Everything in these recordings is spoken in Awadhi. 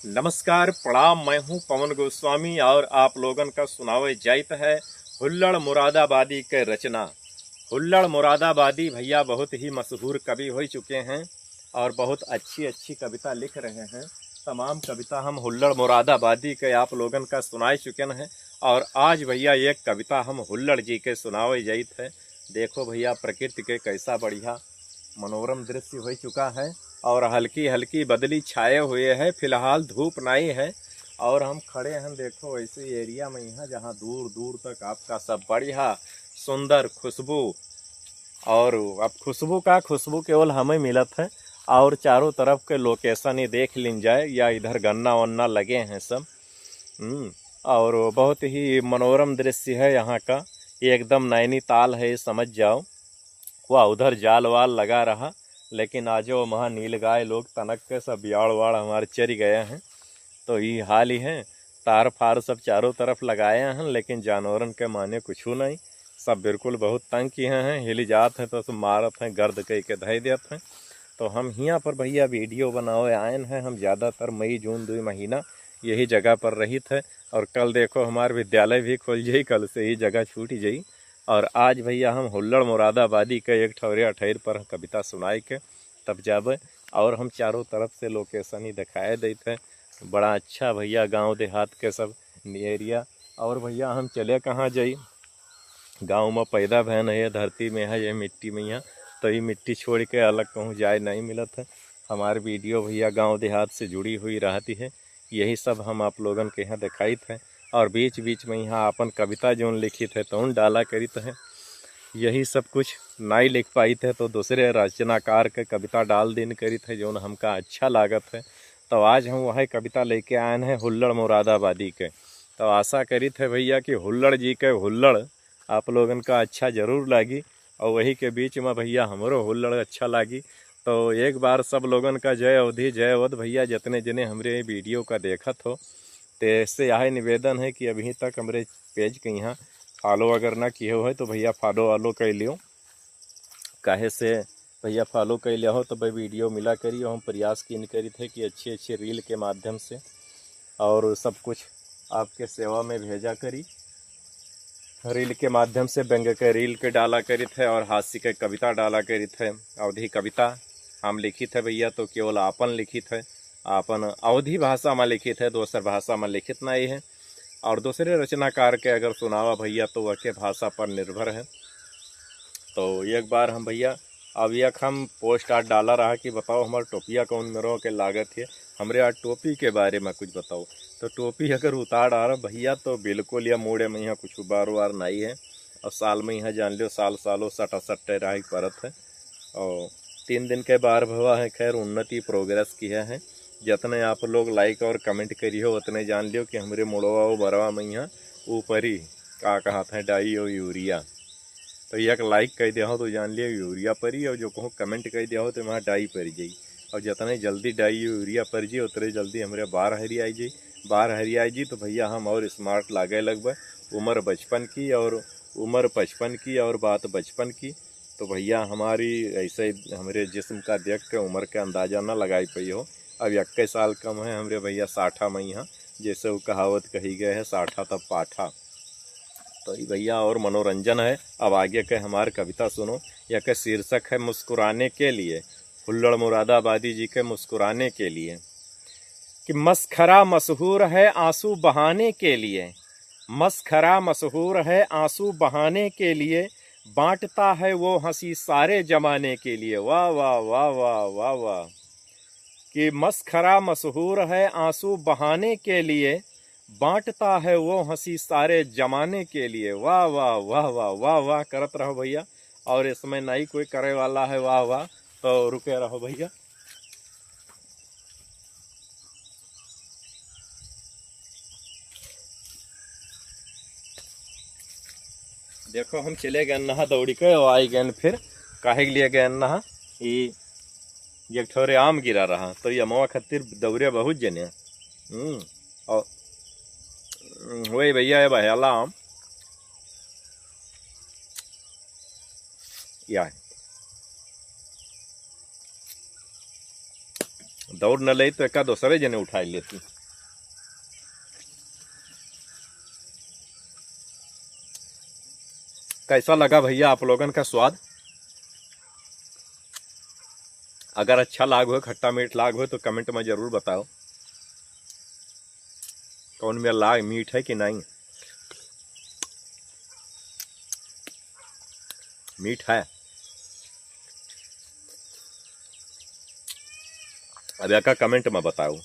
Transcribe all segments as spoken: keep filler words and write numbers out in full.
नमस्कार, प्रणाम, मैं हूँ पवन गोस्वामी और आप लोगन का सुनावे जाइत है हुल्लड़ मुरादाबादी के रचना। हुल्लड़ मुरादाबादी भैया बहुत ही मशहूर कवि हो चुके हैं और बहुत अच्छी अच्छी कविता लिख रहे हैं। तमाम कविता हम हुल्लड़ मुरादाबादी के आप लोगन का सुनाए चुके हैं और आज भैया एक कविता हम हुल्लड़ जी के सुनावे जाइत है। देखो भैया, प्रकृति के कैसा बढ़िया मनोरम दृश्य हो चुका है और हल्की हल्की बदली छाए हुए है। फिलहाल धूप नहीं है और हम खड़े हैं, देखो, ऐसे एरिया में यहाँ, जहाँ दूर दूर तक आपका सब बढ़िया सुंदर खुशबू, और अब खुशबू का खुशबू केवल हमें मिलत है और चारों तरफ के लोकेशन ही देख लीन जाए, या इधर गन्ना वन्ना लगे हैं सब। हम्म, और बहुत ही मनोरम दृश्य है यहाँ का, ये एकदम नैनीताल है, ये समझ जाओ। वाह, उधर जाल वाल लगा रहा, लेकिन आजो वहाँ नीलगाय लोग तनक के सब बियाड़ वाड़ हमारे चरी गए हैं। तो ई हाल ही है, तार फार सब चारों तरफ लगाए हैं, लेकिन जानवरन के माने कुछ नहीं। सब बिल्कुल बहुत तंग किए हैं, हिल जात हैं तो सब मारत हैं, गर्द कई के धई देत हैं। तो हम हियाँ पर भैया वीडियो बनावे आयन हैं। हम ज़्यादातर मई जून दुई महीना यही जगह पर रहित है। और कल देखो, हमार विद्यालय भी खुल जाई, कल से ही जगह छूट जाई। और आज भैया हम हुल्लड़ मुरादाबादी के एक ठौरे अठैर पर कविता सुनाए के तब जाबे। और हम चारों तरफ से लोकेशन ही दिखाए देत है। बड़ा अच्छा भैया, गांव देहात के सब एरिया। और भैया हम चले कहाँ जाई, गांव में पैदा भयन है, ये धरती में है, ये मिट्टी में है, तो ये मिट्टी छोड़ के अलग कहूँ जाए नहीं मिलत है। हमार वीडियो भैया गांव देहात से जुड़ी हुई रहती है, यही सब हम आप लोगन के यहाँ दिखाइत है। और बीच बीच में यहाँ अपन कविता जौन लिखित है तौन डाला करित है, यही सब कुछ नहीं लिख पाइत है तो दूसरे रचनाकार के कविता डाल दिन करित है, जौन हमका अच्छा लागत है। तो आज हम वही कविता लेके आयन है हुल्लड़ मुरादाबादी के। तो आशा करित है भैया कि हुल्लड़ जी के हुल्लड़ आप लोगन का अच्छा जरूर लागी। और वही के बीच में भैया हमरो हुल्लड़ अच्छा लागी। तो एक बार सब लोगन का जय अवधी, जय अवध भैया, जितने जने हमरे वीडियो का देखत हो, ते से यह निवेदन है कि अभी तक हमरे पेज के यहाँ फॉलो अगर ना किए हो है तो भैया फॉलो वालो कर लियो। काहे से भैया फॉलो कर लिया हो तो भाई वीडियो मिला करी। हम प्रयास किन करित है कि अच्छे अच्छे रील के माध्यम से और सब कुछ आपके सेवा में भेजा करी। रील के माध्यम से व्यंग के रील के डाला करित है और हास्य के कविता डाला करित है। अवधी कविता हम लिखित है भैया तो केवल आपन लिखित है, आपन अवधी भाषा में लिखित है, दोसर भाषा में लिखित नहीं है। और दूसरे रचनाकार के अगर सुनावा भैया तो वह के भाषा पर निर्भर है। तो एक बार हम भैया, अब एक हम पोस्ट आज डाला रहा कि बताओ हमार टोपिया कौन मेरे के लागत है, हमरे आज टोपी के बारे में कुछ बताओ। तो टोपी अगर उतार डाला भैया तो बिल्कुल या मूड़े में यहाँ कुछ बार वार नहीं है। और साल में यहाँ जान लियो, साल सालों सटा सट्टे रह परत है। और तीन दिन के बार भवा है, खैर उन्नति प्रोग्रेस किया है। जितने आप लोग लाइक और कमेंट करियो उतने जान लियो कि हमरे मुड़वा और बरवा में यहाँ ऊपरी का कहत है डाई और यूरिया। तो एक लाइक कर दिया हो तो जान लियो यूरिया परी, और जो कहूँ कमेंट कर दिया हो तो वहाँ डाई परी जाई। और जितने जल्दी डाई यूरिया परी जाई उतने जल्दी हमरे बार हरियाई जाई। बार हरियाई जी तो भैया हम और स्मार्ट लागे लगबे। उम्र बचपन की और उम्र पचपन की और बात बचपन की। तो भैया हमारी ऐसे हमरे जिस्म का देख के उम्र के अंदाजा ना लगाई पाई हो। अब इक्कीस साल कम है हमरे भैया साठा में यहाँ, जैसे वो कहावत कही गए है साठा तब पाठा। तो ये भैया और मनोरंजन है। अब आगे के हमार कविता सुनो, या के शीर्षक है मुस्कुराने के लिए, हुल्लड़ मुरादाबादी जी के मुस्कुराने के लिए। कि मस्खरा मशहूर है आंसू बहाने के लिए, मस्खरा मशहूर है आंसू बहाने के लिए, बांटता है वो हंसी सारे जमाने के लिए। वाह वाह वाह वाह वाह वाह। कि मस्खरा मशहूर है आंसू बहाने के लिए, बांटता है वो हंसी सारे जमाने के लिए। वाह वाह वाह वाह वाह वाह करत रहो भैया। और इसमें नहीं कोई करे वाला है वाह वाह, तो रुके रहो भैया। देखो हम चले गए नहा दौड़ी के और आई गए फिर। काहे के लिए गए नहा? ई एक ठोरे आम गिरा रहा तो ये अमवा खातिर दौड़े बहुत जने। हम्म। और हम्म, वही भैया ये बहेला आम। या है। दौड़ न ले तो एका दूसरे जने उठाई लेती। कैसा लगा भैया आप लोगन का स्वाद? अगर अच्छा लाग हो, खट्टा मीठ लाग हो तो कमेंट में जरूर बताओ, कौन में लाग मीठ है कि नहीं। मीठ है। अब एका कमेंट में बताओ।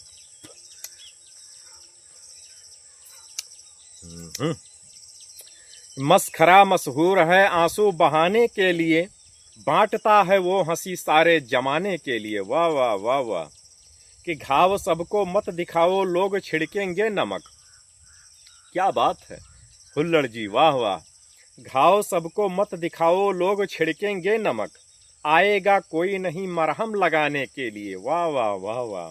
हम्म। मसखरा मशहूर है आंसू बहाने के लिए, बांटता है वो हंसी सारे जमाने के लिए। वाह, वाह, वाह, वाह। कि घाव सबको मत दिखाओ, लोग छिड़केंगे नमक। क्या बात है हुल्लड़ जी, वाह, वाह। घाव सबको मत दिखाओ, लोग छिड़केंगे नमक, आएगा कोई नहीं मरहम लगाने के लिए। वाह, वाह, वाह, वाह।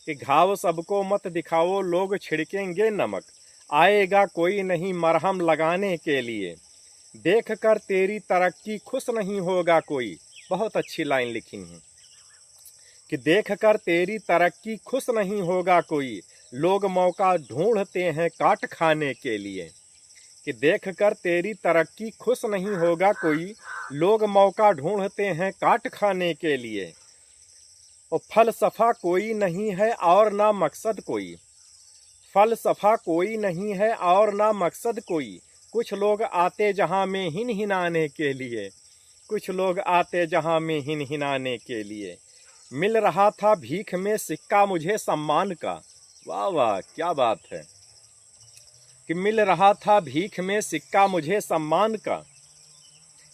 कि घाव सबको मत दिखाओ, लोग छिड़केंगे नमक, आएगा कोई नहीं मरहम लगाने के लिए। देख कर तेरी तरक्की खुश नहीं होगा कोई। बहुत अच्छी लाइन लिखी हैं कि देख कर तेरी तरक्की खुश नहीं होगा कोई, लोग मौका ढूंढते हैं काट खाने के लिए। कि देख कर तेरी तरक्की खुश नहीं होगा कोई, लोग मौका ढूंढते हैं काट खाने के लिए। और फलसफा कोई नहीं है और ना मकसद कोई, फलसफा कोई नहीं है और ना मकसद कोई, कुछ लोग आते जहां में हिनहिनाने के लिए, कुछ लोग आते जहां में हिनहिनाने के लिए। मिल रहा था भीख में सिक्का मुझे सम्मान का। वाह, वाह, क्या बात है। कि मिल रहा था भीख में सिक्का मुझे सम्मान का,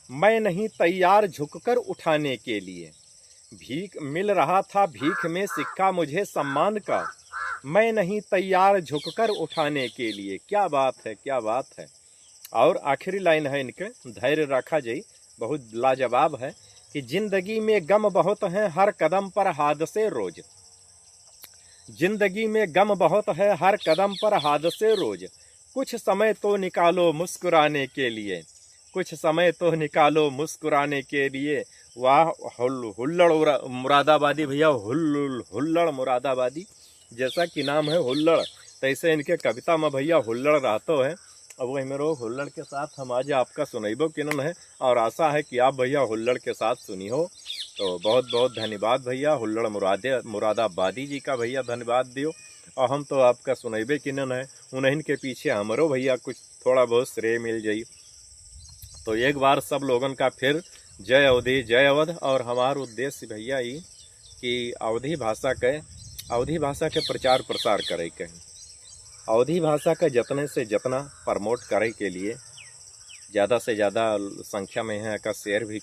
मैं नहीं तैयार झुककर उठाने के लिए। भीख, मिल रहा था भीख में सिक्का मुझे सम्मान का, मैं नहीं तैयार झुककर उठाने के लिए। क्या बात है, क्या बात है। और आखिरी लाइन है इनके, धैर्य रखा जाई, बहुत लाजवाब है कि जिंदगी में गम बहुत हैं हर कदम पर हादसे रोज, जिंदगी में गम बहुत है हर कदम पर हादसे रोज, कुछ समय तो निकालो मुस्कुराने के लिए, कुछ समय तो निकालो मुस्कुराने के लिए। वाह, हुल-, हुल्लड़ उरा-, मुरादाबादी भैया, हुल-, हुल्लड़ मुरादाबादी, जैसा कि नाम है हुल्लड़, तैसे इनके कविता में भैया हुल्लड़ रहतो है। अब वही मेरो हुल्लड़ के साथ हम आज आपका सुनैबो किनन है, और आशा है कि आप भैया हुल्लड़ के साथ सुनी हो। तो बहुत बहुत धन्यवाद भैया, हुल्लड़ मुरादे, मुरादाबादी जी का भैया धन्यवाद दियो। और हम तो आपका सुनैबे किनन है, उन्हन के पीछे हमरो भैया कुछ थोड़ा बहुत श्रेय मिल जाई। तो एक बार सब लोगन का फिर जय अवधी, जय अवध। और हमार उद्देश्य भैया ई कि अवधी भाषा के, अवधी भाषा के प्रचार प्रसार करे के, अवधी भाषा के जतने से जतना प्रमोट करे के लिए ज़्यादा से ज़्यादा संख्या में है का शेयर भी